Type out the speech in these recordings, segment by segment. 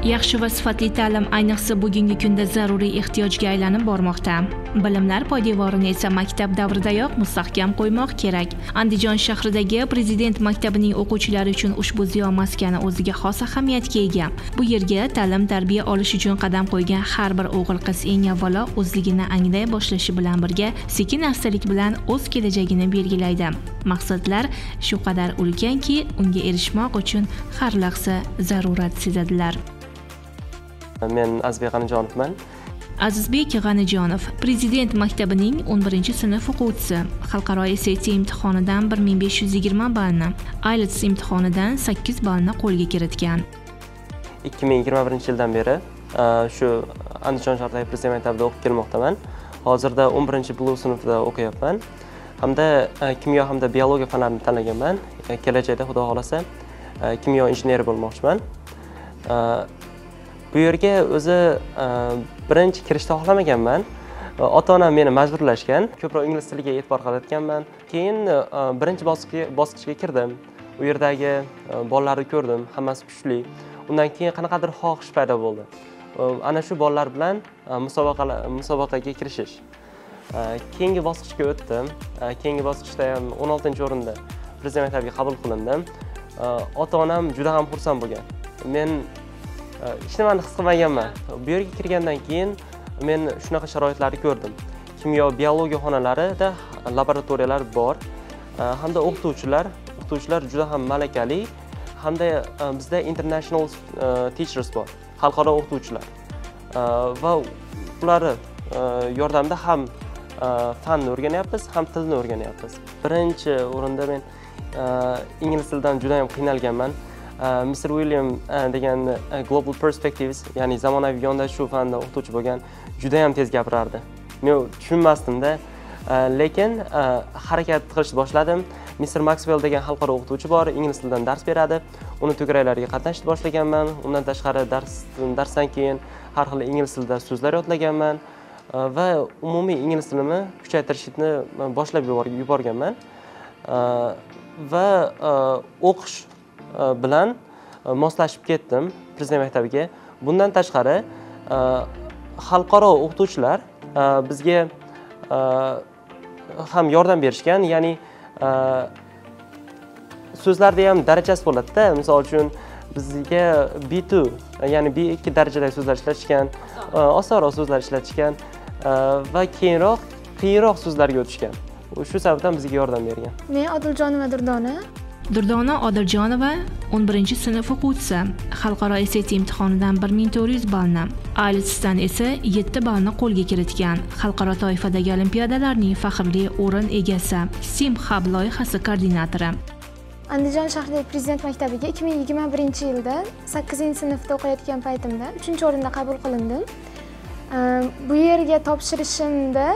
Yaxshi va sifatli ta'lim ayniqsa bugungi kunda zaruriy ehtiyojga aylanib bormoqda. Bilimlar poydevorini esa maktab davridayoq mustahkam qo'ymoq kerak. Andijon shahridagi Prezident maktabining o'quvchilari uchun ushbu ziyo maskani o'ziga xos ahamiyatga ega. Bu yerga ta'lim-tarbiya olish uchun qadam qo'ygan har bir o'g'il-qiz eng avvalo o'zligini anglay boshlashi bilan birga sekin-astalik bilan o'z kelajagini belgilaydi. Maqsadlar shu qadar ulkanki, unga erishmoq uchun har lahza zarurat sezadilar. Men Azizbek G'anijonovman. Azizbek G'anijonov Prezident maktabining 11-sinf o'quvchisi. Xalqaro SAT imtihonidan 1520 ballni, IELTS imtihonidan 8 ballni qo'lga kiritgan. 2021-yildan beri shu Andijon shahridagi Prezident maktabida o'qib kelmoqdaman. Hozirda 11-blok sinfida o'qiyapman. Hamda kimyo hamda biologiya fanlarini tanlaganman. Kelajakda Xudo xolasa kimyo injeneri bo'lmoqchiman. Bu yerga o'zi birinchi kirishni xohlamaganman. Ota-onam meni majburlashgan. Ko'proq ingliz tiliga e'tibor qaratganman. Keyin birinchi bosqichga kirdim. U yerdagi bolalarni ko'rdim, hammasi kuchli. Undan keyin qanaqadir xohish paydo bo'ldi. Ana shu bolalar bilan musobaqaga kirishish. Keyingi bosqichga o'tdim. Keyingi bosqichda ham 16-o'rinda Prezident maktabiga qabul qilindim. Ota-onam juda ham xursand bo'lgan. Men hech nimani his qilmaganman. Bu yerga kirgandan keyin men shunaqa sharoitlarni ko'rdim. Kimyo, biologiya xonalarida laboratoriyalar bor. Hamda o'qituvchilar juda ham malakali, hamda bizda international teachers bor, xalqaro o'qituvchilar. Va ular yordamida ham fanni o'rganyapmiz, ham tilni o'rganyapmiz. Birinchi o'rinda men ingliz tilidan juda ham qiynalganman. Mr. William degan Global Perspectives, ya'ni zamonaviy yondashuv fanida o'qituvchi bo'lgan, juda ham tez gapirardi. Men tushunmasdim-da, lekin harakat qilishni boshladim. Mr. Maxwell degan xalqaro o'qituvchi bor, ingliz tilidan dars beradi. Uni to'garaklariga qatnashishni boshlaganman. Undan tashqari darsdan keyin har xil ingliz tilida so'zlar yodlaganman va umumiy ingliz tilini kuchaytirishni boshlab yuborganman. Va o'qish bilan moslashib ketdim Prezident maktabiga. Bundan tashqari xalqaro o'qituvchilar bizga ham yordam berishgan, ya'ni so'zlarda ham darajasi bo'ladi-da. Misol uchun bizga B2, ya'ni B2 darajadagi so'zlar ishlatishgan, osonroq so'zlar ishlatishgan va keyinroq qiyinroq so'zlarga o'tishgan. Shu sababdan bizga yordam bergan. Men Odiljonova Durdona. Durdona Odiljonova 11-sinf o'quvchisi. Xalqaro SAT imtihonidan 1400 ballni, IELTSdan esa 7 ballni qo'lga kiritgan. Xalqaro toifadagi olimpiadalarning faxrli o'rin egasi, STEAM Hub loyihasi koordinatori. Andijon shahridagi Prezident maktabiga 2021-yilda 8-sinfda o'qiyotgan paytimda 3-o'rinda qabul qilindim. Bu yerga topshirishimda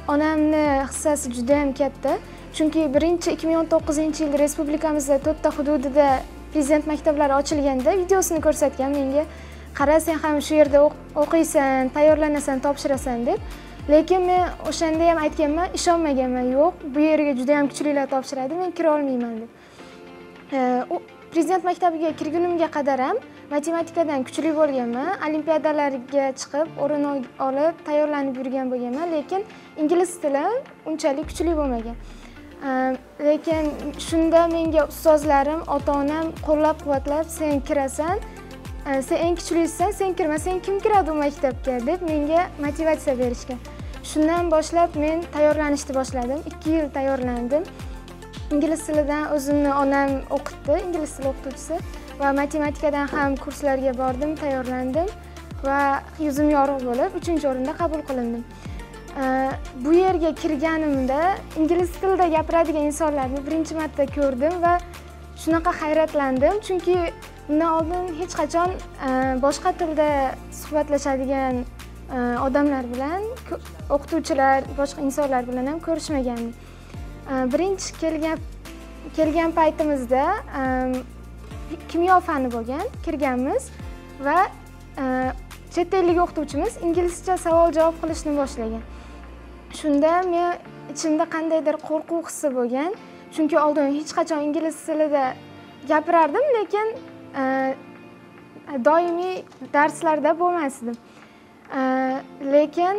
onamni hissasi juda ham katta. Chunki birinchi 2019-yil respublikamizda 4 ta hududida prezident maktablari ochilganda videosini ko'rsatgan menga, qara sen ham shu yerda o'qiysan, tayyorlanasan, topshirasan deb. Lekin men o'shanda ham aytganman, ishonmaganman, yo'q, bu yerga juda ham kuchlilar topshiradi, men kira olmayman deb. Prezident maktabiga kirgunimga qadar ham matematikadan kuchli bo'lganman, olimpiadalarga chiqib, o'rin olib, tayyorlanib yurgan bo'lganman, lekin ingliz tili unchalik kuchli bo'lmagan. Lekin shunda menga ustozlarim, ota-onam qo'llab-quvvatlab, sen kirasan, sen eng kuchlisisan, sen kirmasang kim kiradi u maktabga deb menga motivatsiya berishgan. Shundan boshlab men tayyorlanishni boshladim. 2 yil tayyorlandim. Ingliz tilidan o'zimni onam o'qitdi, ingliz tili o'qituvchisi, va matematikadan ham kurslarga bordim, tayyorlandim va yuzim yorug' bo'lib 3-o'rinda qabul qilindim. Bu yerga kirganimda ingliz tilida gapiradigan insonlarni birinchi marta ko'rdim va shunaqa hayratlandim, chunki bundan oldin hech qachon boshqa tilda suhbatlashadigan odamlar bilan, o'qituvchilar, boshqa insonlar bilan ham ko'rishmagandim. Birinchi kelgan paytimizda kimyo fani bo'lgan, kirganmiz va chet ellik o'qituvchimiz inglizcha savol-javob qilishni boshlagan. Shunda men ichimda qandaydir qo'rquv hissi bo'lgan, chunki oldin hech qachon ingliz tilida gapirardim, lekin Doimiy darslarda bo'lmasdim. Lekin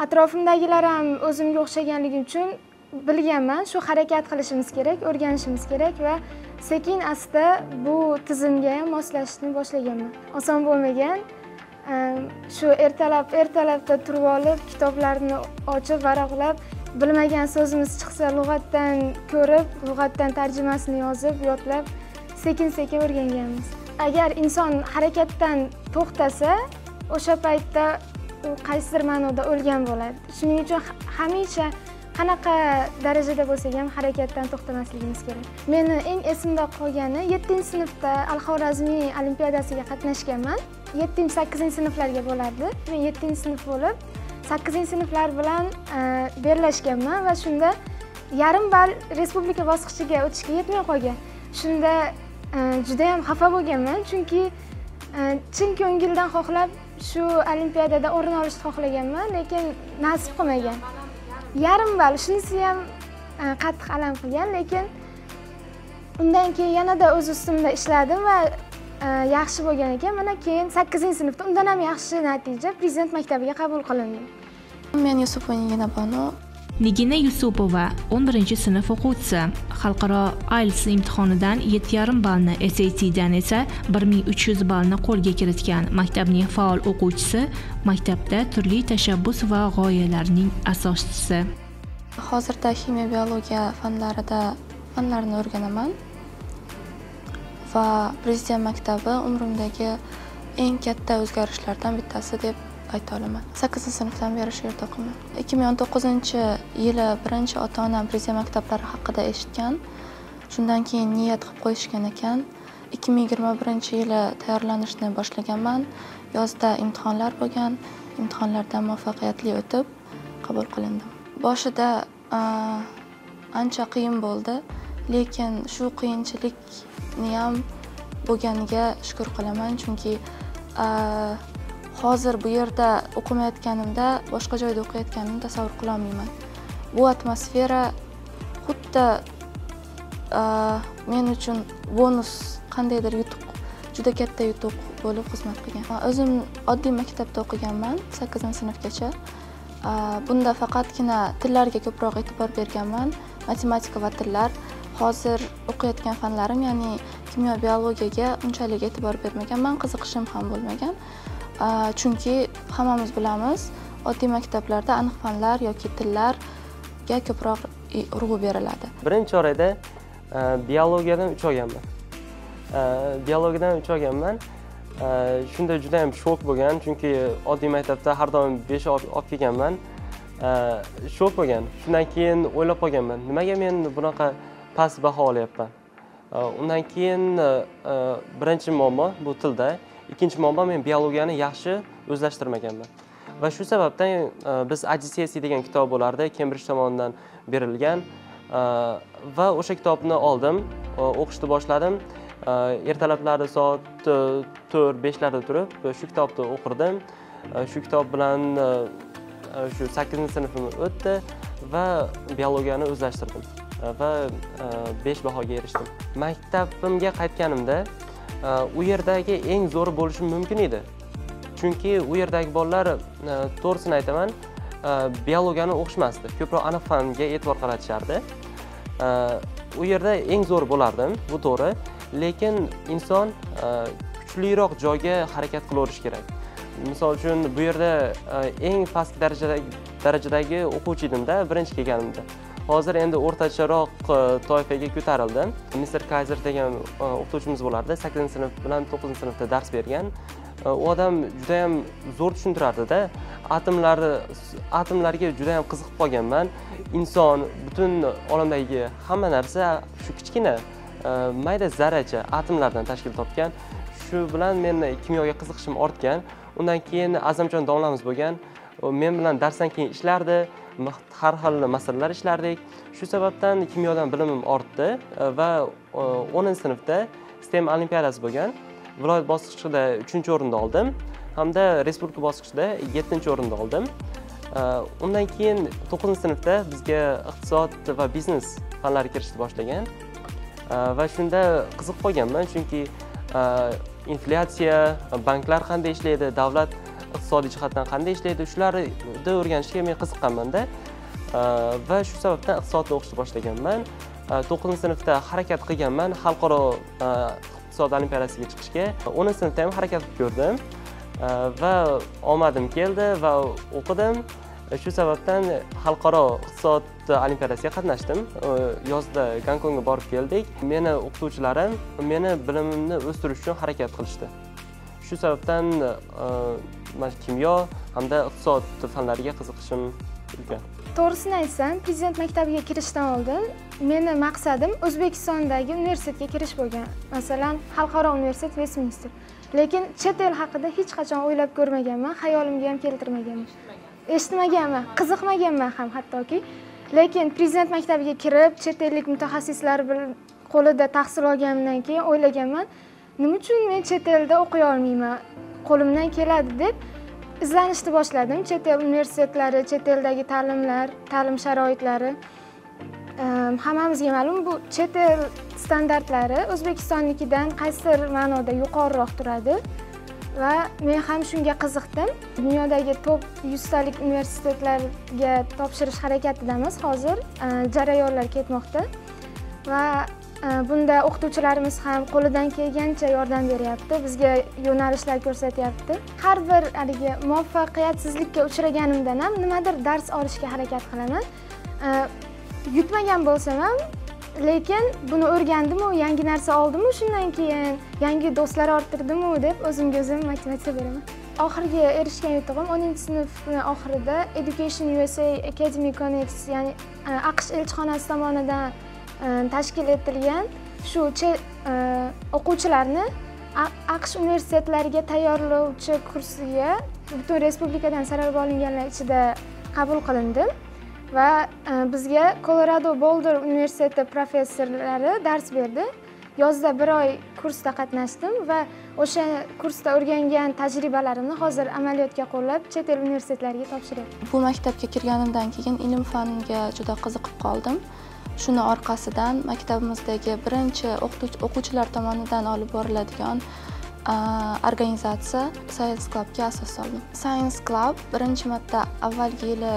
atrofimdagilar ham o'zimga o'xshaganligi uchun bilganman, shu harakat qilishimiz kerak, o'rganishimiz kerak va sekin asta bu tizimga ham moslashishni boshlaganman. Oson bo'lmagan. Shu ertalabda turib olib, kitoblarni ochib, varaqlab, bilmagan so'zimiz chiqsa lug'atdan ko'rib, lug'atdan tarjimasini yozib, yodlab, sekin-sekin o'rganganmiz. Agar inson harakatdan to'xtasa, o'sha paytda u qaysidir ma'noda o'lgan bo'ladi. Shuning uchun hamisha qanaqa darajada bo'lsak ham harakatdan to'xtamasligimiz kerak. Meni eng esimda qolgani 7-sinfda Al-Xorazmiy olimpiadasiga qatnashganman. 7-8-sinflarga bo'lardi. Men 7-sinf bo'lib, 8-sinflar bilan bellashganman va shunda yarim ball respublika bosqichiga o'tishga yetmay qolgan. Shunda juda ham xafa bo'lganman, chunki chin ko'ngildan xohlab shu olimpiadada o'rin olishni xohlaganman, lekin nasib qilmagan. Yarim ball, shunisi ham qattiq alam qilgan, lekin undan keyin yanada o'z ustimda ishladim va yaxshi bo'lgan ekan. Mana keyin 8-sinfda undan ham yaxshi natija Prezident maktabiga qabul qilindim. Men Yusupova Nigina Bonu. Nigina Yusupova 11-sinf o'quvchisi. Xalqaro IELTS imtihonidan 7,5 ballni, SATdan esa 1300 ballni qo'lga kiritgan maktabning faol o'quvchisi, maktabda turli tashabbus va g'oyalarning asoschisi. Hozirda ximiya, biologiya fanlarini o'rganaman va Prezident maktabi umrimdagi eng katta o'zgarishlardan bittasi deb ayta olaman. 8-sinfdan beri shu yerda o'qiyman. 2019-yili birinchi ota-onam Prezident maktablari haqida eshitgan. Shundan keyin niyat qilib qo'yishgan ekan. 2021-yili tayyorlanishni boshlaganman. Yozda imtihonlar bo'lgan. Imtihonlardan muvaffaqiyatli o'tib qabul qilindim. Boshida ancha qiyin bo'ldi, lekin shu qiyinchilikni ham bo'lganiga shukr qilaman, chunki hozir bu yerda o'qimayotganimda boshqa joyda o'qiyotganimni tasavvur qila olmayman. Bu atmosfera xuddi men uchun bonus, qandaydir yutuq, juda katta yutuq bo'lib xizmat qilgan. O'zim oddiy maktabda o'qiganman 8-sinfgacha. Bunda faqatgina tillarga ko'proq e'tibor berganman, matematika va tillar. Hozir o'qiyotgan fanlarim, ya'ni kimyo, biologiyaga unchalik e'tibor bermaganman, qiziqishim ham bo'lmagan. Chunki hammamiz bilamiz, oddiy maktablarda aniq fanlar yoki tillarga ko'proq urg'u beriladi. Birinchi chorakda biologiyadan 3 olganman. Biologiyadan 3 olganman. Shunda juda ham shok bo'lgan, chunki oddiy maktabda har doim 5 olib kelganman. Shok bo'lgan. Shundan keyin o'ylab qolganman, nimaga men bunaqa past baho olyapman. Undan keyin birinchi muammo bu tilda, ikkinchi muammo men biologiyani yaxshi o'zlashtirmaganman. Va shu sababdan biz IGCSE degan kitob bo'lardi, Cambridge tomonidan berilgan va o'sha kitobni oldim, o'qishni boshladim. Ertalablari soat 4-5 larda turib shu kitobni o'qirdim. Shu kitob bilan shu 8-sinfim o'tdi va biologiyani o'zlashtirdim va 5 bahoga erishdim. Maktabimga qaytganimda u yerdagi eng zo'ri bo'lishim mumkin edi. Chunki u yerdagi bolalar, to'g'risini aytaman, biologiyani o'qishmasdi. Ko'proq aniq fanga e'tibor qaratishardi. U yerda eng zo'ri bo'lardim, bu to'g'ri. Lekin inson kuchliroq joyga harakat qilaverish kerak. Misol uchun bu yerda eng pastki darajadagi o'quvchi edimda birinchi kelganimda. Hozir endi o'rtacharoq toifaga ko'tarildim. Mr. Kaiser degan o'qituvchimiz bo'lardi, 8-sinf bilan 9-sinfda dars bergan. U odam juda ham zo'r tushuntirardi-da. Atomlarga juda ham qiziqib qolganman. Inson, butun olamdagi hamma narsa shu kichkina mayda zarracha atomlardan tashkil topgan. Shu bilan men kimyoga qiziqishim ortgan. Undan keyin Azamjon domlamiz bo'lgan. Men bilan darsdan keyin ishlardi, har xil masalalar ishlardik. Shu sababdan kimyodan bilimim ortdi va 10-sinfda STEM olimpiadasi bo'lgan. Viloyat bosqichida 3-o'rinda oldim hamda respublika bosqichida 7-o'rinda oldim. Undan keyin 9-sinfda bizga iqtisod va biznes fanlari kirishni boshlagan. Va shunda qiziqib qolganman, chunki Inflyatsiya, banklar qanday ishlaydi, davlat iqtisodiy jihatdan qanday ishlaydi, shularni o'rganishga men qiziqqanman-da. Va shu sababdan iqtisodni o'qishni boshlaganman. 9-sinfda harakat qilganman xalqaro iqtisod olimpiadasiga chiqishga. 10-sinfda ham harakat qilib ko'rdim va omadim keldi va o'qidim. Shu sababdan xalqaro iqtisod olimpiadasiga qatnashdim. Yozda Gonkongga borib keldik. Meni o'qituvchilarim meni bilimimni o'stirish uchun harakat qilishdi. Shu sababdan mana kimyo hamda iqtisod fanlariga qiziqishim ulkan. To'g'risini aytsam, Prezident maktabiga kirishdan oldin meni maqsadim O'zbekistondagi universitetga kirish bo'lgan. Masalan, Xalqaro universitet Westminster. Lekin chet el haqida hech qachon o'ylab ko'rmaganman, xayolimga ham keltirmaganman. Eshitmaganman, qiziqmaganman ham hattoki. Lekin Prezident maktabiga kirib, chet ellik mutaxassislar qo'lida tahsil olganimdan keyin o'ylaganman, nima uchun men chet elda o'qiy olmayman, qo'limdan keladi deb izlanishni boshladim. Chet el universitetlari, chet eldagi ta'limlar, ta'lim sharoitlari hammamizga ma'lum, bu chet el standartlari O'zbekistonnikidan qaysidir ma'noda yuqoriroq turadi va men ham shunga qiziqdim. Dunyodagi top 100 talik universitetlarga topshirish harakatidamiz hozir, jarayonlar ketmoqda va bunda o'qituvchilarimiz ham qo'lidan kelgancha yordam beryapti, bizga yo'nalishlar ko'rsatyapti. Har bir haligi muvaffaqiyatsizlikka uchraganimdan ham nimadir dars olishga harakat qilaman. Yutmagan bo'lsam ham, lekin buni o'rgandimu, yangi narsa oldimu, shundan keyin yangi do'stlar orttirdimu deb o'zimga o'zim motivatsiya beraman. Oxirgi erishgan yutug'im 10-sinfning oxirida Education USA Academy Connects, ya'ni AQSh elchixonasi tomonidan tashkil etilgan shu o'quvchilarni AQSh universitetlariga tayyorlovchi kursiga butun respublikadan saralab olinganlar ichida qabul qilindim va bizga Colorado Boulder universiteti professorlari dars berdi. Yozda bir oy kursda qatnashdim va o'sha kursda o'rgangan tajribalarimni hozir amaliyotga qo'llab chet el universitetlariga topshiryapman. Bu maktabga kirganimdan keyin ilm fanga juda qiziqib qoldim. Shuni orqasidan maktabimizdagi birinchi o'quvchilar tomonidan olib boriladigan organizatsiya Science Clubga asos soldim. Science Club birinchi marta avvalgi yili,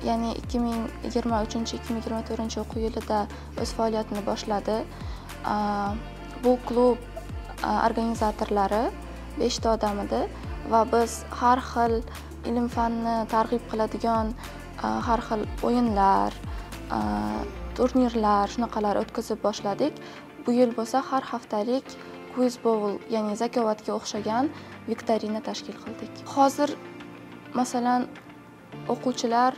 ya'ni 2023-2024 o'quv yilida o'z faoliyatini boshladi. Bu klub organizatorlari 5 ta odam edi va biz har xil ilm fanni targ'ib qiladigan har xil o'yinlar, turnirlar, shunaqalar o'tkazib boshladik. Bu yil bo'lsa har haftalik quiz bowl, ya'ni zakovatga o'xshagan viktorina tashkil qildik. Hozir masalan o'quvchilar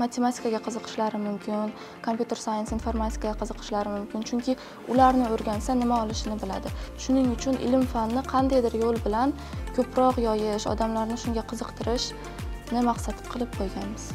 matematikaga qiziqishlari mumkin, computer science, informatikaga qiziqishlari mumkin, chunki ularni o'rgansa nima olishini biladi. Shuning uchun ilm fanni qandaydir yo'l bilan ko'proq yoyish, odamlarni shunga qiziqtirishni maqsad qilib qo'yganmiz.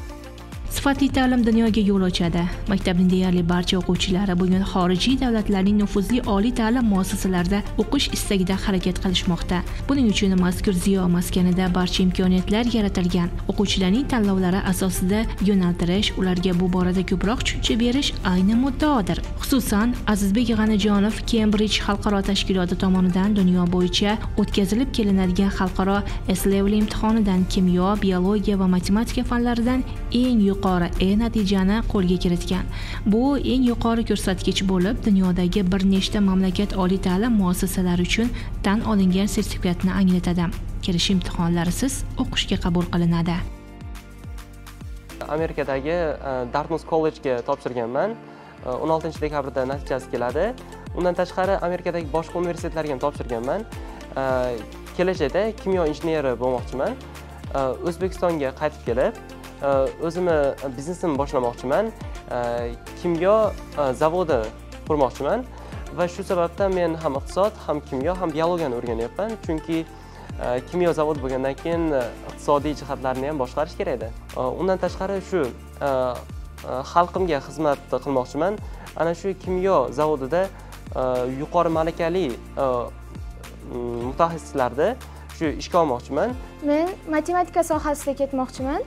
Sifatli ta'lim dunyoga yo'l ochadi. Maktabning deyarli barcha o'quvchilari bugun xorijiy davlatlarning nufuzli oliy ta'lim muassasalarida o'qish istagida harakat qilishmoqda. Buning uchun mazkur ziyo maskanida barcha imkoniyatlar yaratilgan. O'quvchilarning tanlovlari asosida yo'naltirish, ularga bu borada ko'proq tushuncha berish ayni muddaodir. Xususan, Azizbek G'anijonov Cambridge xalqaro tashkiloti tomonidan dunyo bo'yicha o'tkazilib kelinadigan xalqaro S-level imtihonidan kimyo, biologiya va matematika fanlaridan eng yuqori E natijani qo'lga kiritgan. Bu eng yuqori ko'rsatkich bo'lib, dunyodagi bir nechta mamlakat oliy ta'lim muassasalari uchun tan olingan sertifikatni anglatadi. Kirish imtihonlarisiz o'qishga qabul qilinadi. Amerikadagi Dartmouth College'ga topshirganman. 16 dekabrda natijasi keladi. Undan tashqari Amerikadagi boshqa universitetlarga ham topshirganman. Kelajakda kimyo injeneri bo'lmoqchiman. O'zbekistonga qaytib kelib, o'zimni biznesimni boshlamoqchiman. Kimyo zavodi qurmoqchiman va shu sababdan men ham iqtisod, ham kimyo, ham biologiyani o'rganyapman, chunki kimyo zavodi bo'lgandan keyin iqtisodiy jihatlarni ham boshqarish kerakda. Undan tashqari shu xalqimga xizmat qilmoqchiman. Ana shu kimyo zavodida yuqori malakali mutaxassislarni shu ishga olmoqchiman. Men matematika sohasida ketmoqchiman.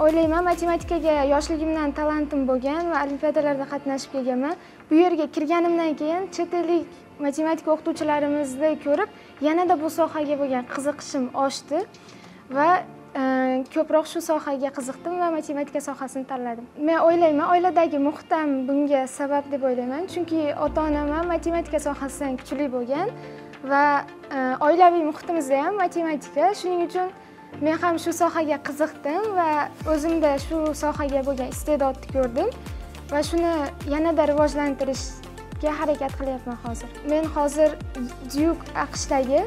O'ylayman, matematikaga yoshligimdan talantim bo'lgan va olimpiadalarda qatnashib kelganman. Bu yerga kirganimdan keyin chet ellik Matematika o'qituvchilarimizni ko'rib, yanada bu sohaga bo'lgan qiziqishim oshdi va ko'proq shu sohaga qiziqdim va matematika sohasini tanladim. Men o'ylayman, oiladagi muhit ham bunga sabab deb o'ylayman, chunki ota-onam ham matematika sohasidan kuchli bo'lgan va oilaviy muhitimizda ham matematika, shuning uchun men ham shu sohaga qiziqdim va o'zimda shu sohaga bo'lgan iste'dodni ko'rdim va shuni yanada rivojlantirishga harakat qilyapman hozir. Men hozir Duke AQShdagi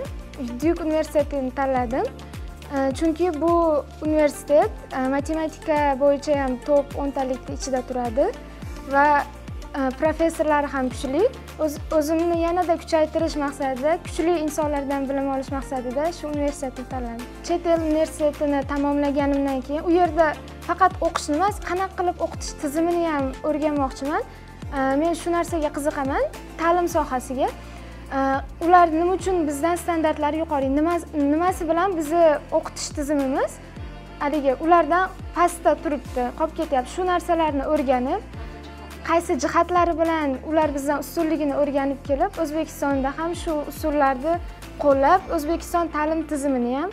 Duke universitetini tanladim. Chunki bu universitet matematika bo'yicha ham top 10 talikni ichida turadi va professorlari ham kuchli. O'zimni yanada kuchaytirish maqsadida, kuchli insonlardan bilim olish maqsadida shu universitetni tanladim. Chet el universitetini tamomlaganimdan keyin u yerda faqat o'qishni emas, qanaqa qilib o'qitish tizimini ham o'rganmoqchiman. Men shu narsaga qiziqaman, ta'lim sohasiga. Ular nima uchun bizdan standartlari yuqori, nimasi bilan bizni o'qitish tizimimiz haligi ulardan pastda turibdi, qolib ketyapti. Shu narsalarni o'rganib, qaysi jihatlari bilan ular bizdan ustunligini o'rganib kelib, O'zbekistonda ham shu usullarni qo'llab, O'zbekiston ta'lim tizimini ham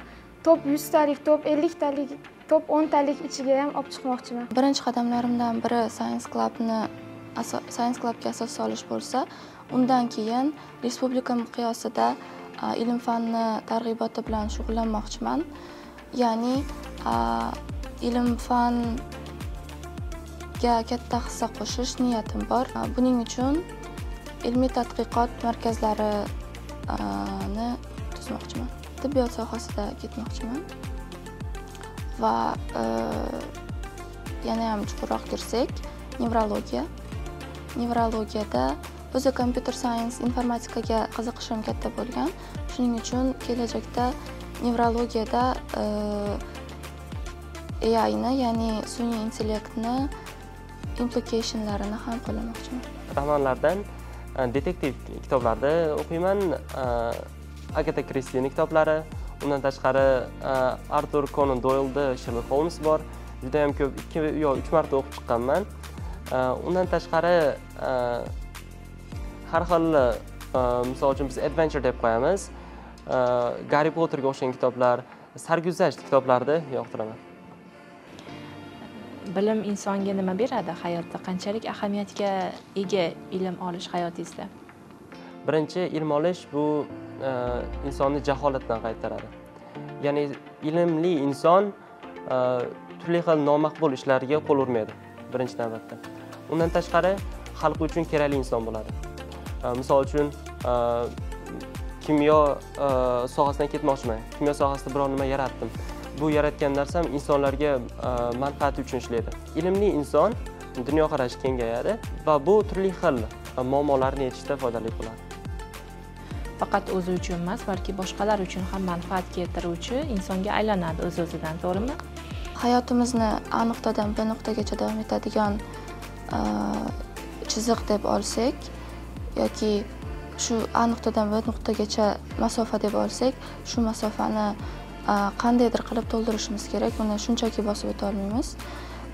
top 100 talik, top 50 talik, top 10 talik ichiga ham olib chiqmoqchiman. Birinchi qadamlarimdan biri Science Clubga asos solish bo'lsa, undan keyin respublika miqyosida ilm-fanni targ'iboti bilan shug'ullanmoqchiman. Ya'ni ilm-fanga katta hissa qo'shish niyatim bor. Buning uchun ilmiy tadqiqot markazlarini tuzmoqchiman. Tibbiyot sohasida ketmoqchiman. Va yana ham chuqurroq kirsak, nevrologiya. Nevrologiyada o'zi computer science, informatikaga qiziqishim katta bo'lgan. Shuning uchun kelajakda nevrologiyada AI ni, ya'ni sun'iy intellektni implicationlarini ham qo'llamoqchiman. Romanlardan detektiv kitoblarni o'qiyman, Agatha Christie'ning kitoblari, undan tashqari Arthur Conan Doyle'da Sherlock Holmes bor. Juda ham ko'p, 2 yo 3 marta o'qib chiqqanman. Undan tashqari har xil, misol uchun biz adventure deb qo'yamiz. Garri Potterga o'xshagan kitoblar, sarguzasht kitoblarni yoqtiraman. Bilim insonga nima beradi hayotda? Qanchalik ahamiyatga ega ilm olish hayotingizda? Birinchi, ilm olish bu insonni jaholatdan qaytaradi. Ya'ni ilmli inson turli xil nomaqbul ishlarga qo'l urmaydi birinchi navbatda. Undan tashqari xalq uchun kerakli inson bo'ladi. Misol uchun kimyo sohasidan ketmoqchiman. Kimyo sohasida biror nima yaratdim. Bu yaratgan narsam insonlarga manfaati uchun ishlaydi. Ilmli inson dunyoqarashi kengayadi va bu turli xil muammolarni yechishda foydali bo'ladi. Faqat o'zi uchun emas, balki boshqalar uchun ham manfaat keltiruvchi insonga aylanadi o'z-o'zidan, to'g'rimi? Hayotimizni A nuqtadan B nuqtagacha davom etadigan chiziq deb olsak yoki shu A nuqtadan B nuqtagacha masofa deb olsak, shu masofani qandaydir qilib to'ldirishimiz kerak, uni shunchaki bosib o'ta olmaymiz.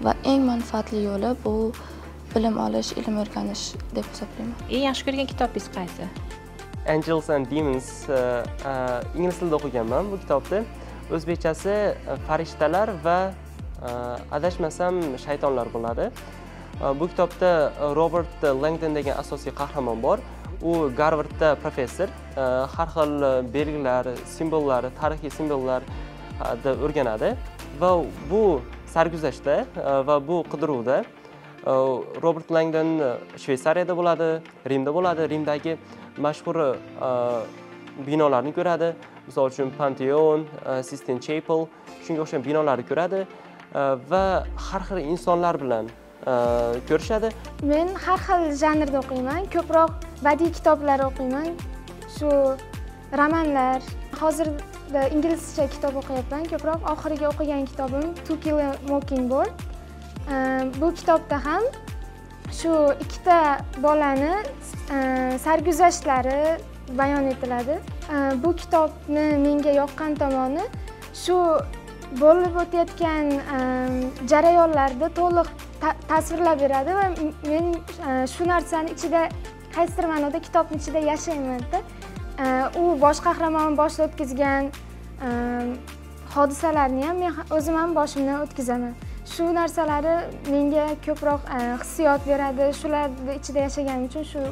Va eng manfaatli yo'li bu bilim olish, ilm o'rganish deb hisoblayman. Eng yaxshi ko'rgan kitobingiz qaysi? Angels and Demons, ingliz tilida o'qiganman bu kitobni. O'zbekchasi Farishtalar va adashmasam shaytonlar bo'ladi. Bu kitobda Robert Langdon degan asosiy qahramon bor. U Garvardda professor, har xil belgilar, simvollar, tarixiy simvollarni o'rganadi va bu sarguzashtda va bu qidiruvda Robert Langdon Shveysariyada bo'ladi, Rimda bo'ladi. Rimdagi mashhur binolarni ko'radi. Misol uchun Pantheon, Sistine Chapel, shunga o'xshagan binolarni ko'radi va har xil insonlar bilan ko'rishadi. Men har xil janrda o'qiyman, ko'proq badiiy kitoblar o'qiyman, shu romanlar. Hozirda inglizcha kitob o'qiyapman, ko'proq oxirgi o'qigan kitobim To Kill a Mockingbird. Bu kitobda ham shu ikkita bolani sarguzashtlari bayon etiladi. Bu kitobni menga yoqqan tomoni shu bo'lib o'tayotgan jarayonlarni to'liq tasvirlab beradi va men shu narsani ichida Qaysidir ma'noda kitobning ichida yashayman-da. U bosh qahramon boshdan o'tkazgan hodisalarni ham men o'zim ham boshimdan o'tkazaman. Shu narsalari menga ko'proq hissiyot beradi. Shularning ichida yashaganim uchun shu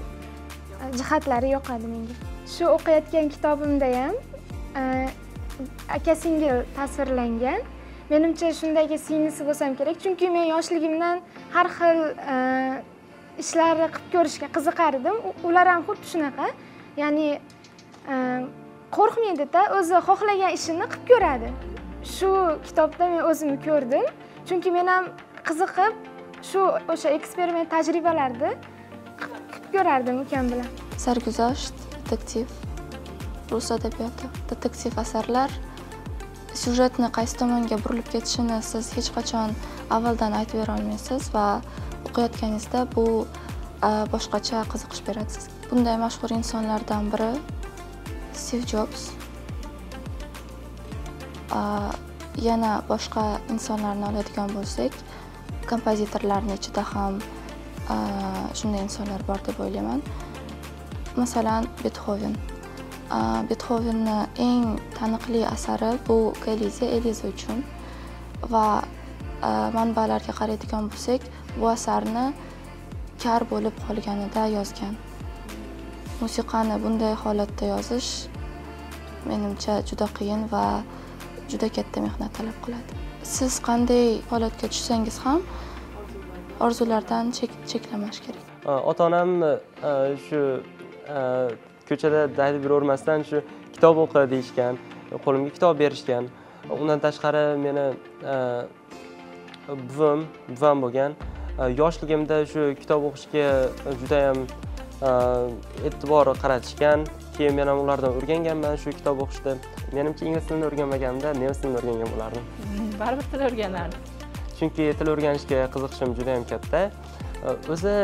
jihatlari yoqadi menga. Shu o'qiyotgan kitobimda ham aka singil tasvirlangan. Menimcha shundagi singlisi bo'lsam kerak, chunki men yoshligimdan har xil ishlarni qilib ko'rishga qiziqar edim. Ular ham xuddi shunaqa, ya'ni qo'rqmaydi-da, o'zi xohlagan ishini qilib ko'radi. Shu kitobda men o'zimni ko'rdim, chunki men ham qiziqib shu o'sha eksperiment tajribalarni qilib ko'rardim ukam bilan. Sarguzasht, detektiv, rus adabiyoti, detektiv asarlar syujetni qaysi tomonga burilib ketishini siz hech qachon avvaldan aytib bera olmaysiz va o'qiyotganingizda bu boshqacha qiziqish beradi sizga. Bunday mashhur insonlardan biri Stiv Jobs. Yana boshqa insonlarni oladigan bo'lsak, kompozitorlarning ichida ham shunday insonlar bor deb o'ylayman. Masalan, Betxoven. Betxovenning eng taniqli asari bu Eliza, Eliza uchun va manbalarga qaraydigan bo'lsak, bu asarni kar bo'lib qolganida yozgan. Musiqani bunday holatda yozish menimcha juda qiyin va juda katta mehnat talab qiladi. Siz qanday holatga tushsangiz ham orzulardan cheklamash kerak. Ota-onam shu ko'chada daydib yuravermasdan shu kitob o'qi deyishgan, qo'limga kitob berishgan. Undan tashqari meni buvam bo'lgan. Yoshligimda shu kitob o'qishga juda ham e'tibor qaratishgan. Keyin men ham ulardan o'rganganman shu kitob o'qishni. Menimcha ingliz tilini o'rganmaganimda nemis tilini o'rgangan bo'lardim. Baribir til o'rganardim. Chunki til o'rganishga qiziqishim juda ham katta. O'zi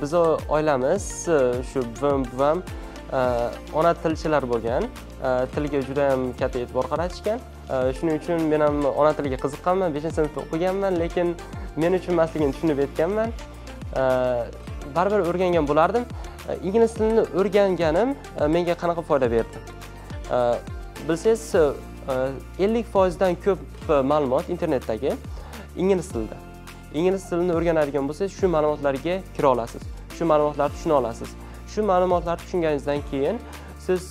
biz oilamiz shu buvam ona tilchilar bo'lgan, tilga juda ham katta e'tibor qaratishgan. Shuning uchun men ham ona tiliga qiziqqanman, 5-sinfda o'qiganman, lekin men uchun emasligini tushunib yetganman. Baribir o'rgangan bo'lardim. Ingliz tilini o'rganganim menga qanaqa foyda berdi? Bilsangiz, 50% dan ko'p ma'lumot internetdagi ingliz tilida. Ingliz tilini o'rganadigan bo'lsangiz, shu ma'lumotlarga kira olasiz, shu ma'lumotlarni tushuna olasiz. Shu ma'lumotlarni tushunganingizdan keyin siz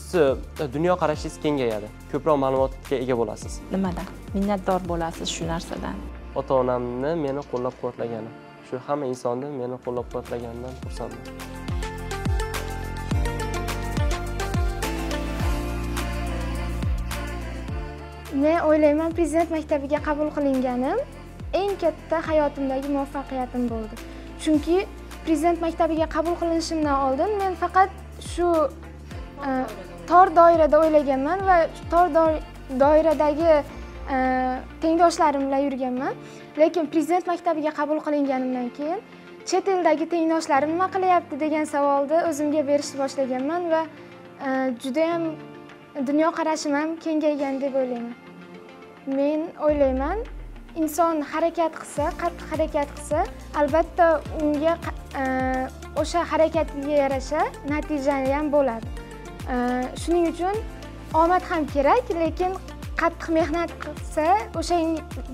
dunyoqarashingiz kengayadi, ko'proq ma'lumotga ega bo'lasiz. Nimadan minnatdor bo'lasiz shu narsadan? Ota-onamni meni qo'llab-quvvatlagani, shu hamma insonni meni qo'llab-quvvatlaganidan xursandman. Men o'ylayman, Prezident maktabiga qabul qilinganim eng katta hayotimdagi muvaffaqiyatim bo'ldi. Chunki Prezident maktabiga qabul qilinishimdan oldin men faqat shu tor doirada o'ylaganman va tor doiradagi tengdoshlarim bilan yurganman. Lekin Prezident maktabiga qabul qilinganimdan keyin chet eldagi tengdoshlarim nima qilyapti degan savolni o'zimga berishni boshlaganman va juda ham dunyoqarashim ham kengaygan deb o'ylayman. Men o'ylayman, inson harakat qilsa, qattiq harakat qilsa, albatta unga o'sha harakatiga yarasha natija ham bo'ladi. Shuning uchun omad ham kerak, lekin qattiq mehnat qilsa, o'sha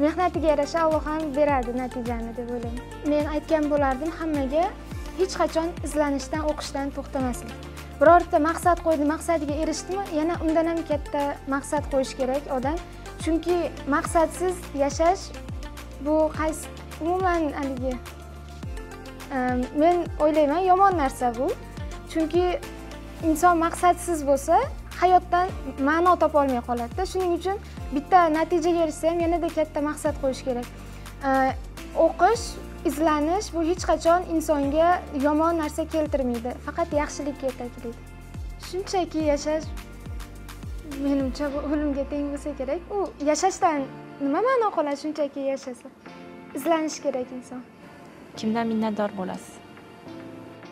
mehnatiga yarasha Alloh ham beradi natijani deb o'ylayman. Men aytgan bo'lardim hammaga, hech qachon izlanishdan, o'qishdan to'xtamaslik. Birorta maqsad qo'ydi, maqsadiga erishdimi, yana undan ham katta maqsad qo'yish kerak odam. Chunki maqsadsiz yashash bu qaysi umuman haligi men o'ylayman yomon narsa bu. Chunki inson maqsadsiz bo'lsa, hayotdan ma'no topa olmay qoladi-da. Shuning uchun bitta natijaga erishsa ham yanada katta maqsad qo'yish kerak. O'qish, izlanish bu hech qachon insonga yomon narsa keltirmaydi, faqat yaxshilikka yetaklaydi. Shunchaki yashash menimcha bu o'limga teng bo'lsa kerak. U yashashdan nima ma'no qoladi shunchaki yashasa? Izlanish kerak inson. Kimdan minnatdor bo'lasiz?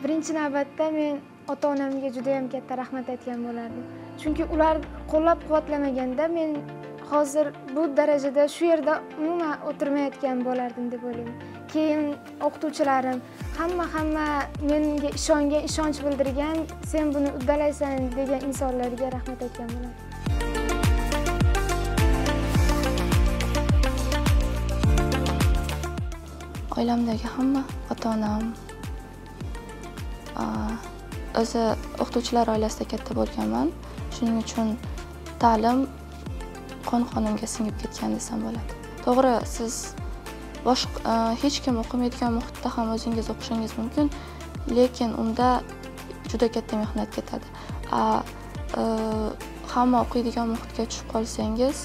Birinchi navbatda men ota-onamga juda ham katta rahmat aytgan bo'lardim. Chunki ular qo'llab-quvvatlamaganda men hozir bu darajada shu yerda umuman o'tirmayotgan bo'lardim deb o'ylayman. Keyin o'qituvchilarim, hamma menga ishongan, ishonch bildirgan, sen buni uddalaysan degan insonlarga rahmat aytgan bo'laman. Oilamdagi hamma, ota-onam, o'zi o'qituvchilar oilasida katta bo'lganman. Shuning uchun ta'lim qon-qonimga singib ketgan desam bo'ladi. To'g'ri, siz boshqa hech kim o'qimaydigan muhitda ham o'zingiz o'qishingiz mumkin, lekin unda juda katta mehnat ketadi. Hamma o'qiydigan muhitga tushib qolsangiz,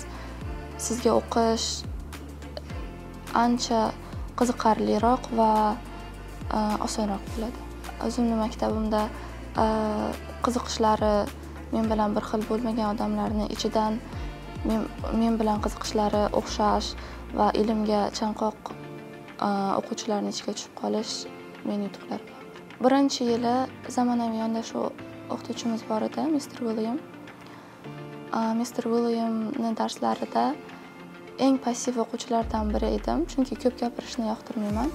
sizga o'qish ancha qiziqarliroq va osonroq bo'ladi. O'zimni maktabimda qiziqishlari men bilan bir xil bo'lmagan odamlarni ichidan men bilan qiziqishlari o'xshash va ilmga chanqoq o'quvchilarning ichiga tushib qolish mening yutuqlarim. Birinchi yili zamonaviy yondashuv o'qituvchimiz bor edi, Mr. William. Mr. Williamning darslarida eng passiv o'quvchilardan biri edim, chunki ko'p gapirishni yoqtirmayman.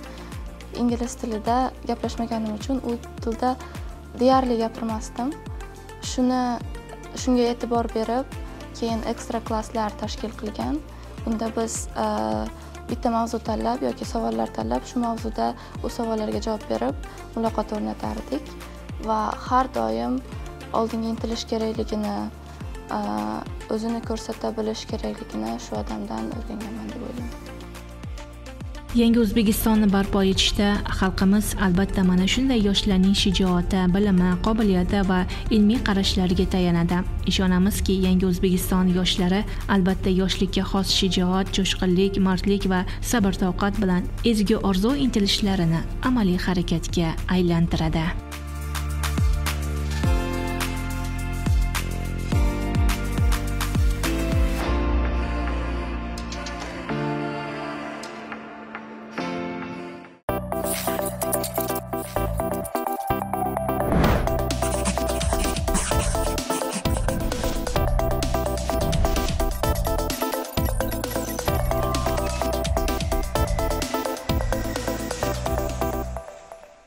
Ingliz tilida gaplashmaganim uchun u tilda deyarli gapirmasdim. Shunga e'tibor berib, keyin ekstra klasslar tashkil qilgan. Unda biz bitta mavzu tanlab yoki savollar tanlab, shu mavzuda u savollarga javob berib, muloqot o'rnatardik va har doim oldinga intilish kerakligini, o'zini ko'rsata bilish kerakligini shu odamdan o'rganganman deb o'ylayman. Yangi O'zbekistonni barpo etishda xalqimiz albatta mana shunday yoshlarning shijoati, bilimi, qobiliyati va ilmiy qarashlariga tayanadi. Ishonamizki, Yangi O'zbekiston yoshlari albatta yoshlikka xos shijoat, jo'shqinlik, mardlik va sabr-toqat bilan ezgu orzu intilishlarini amaliy harakatga aylantiradi.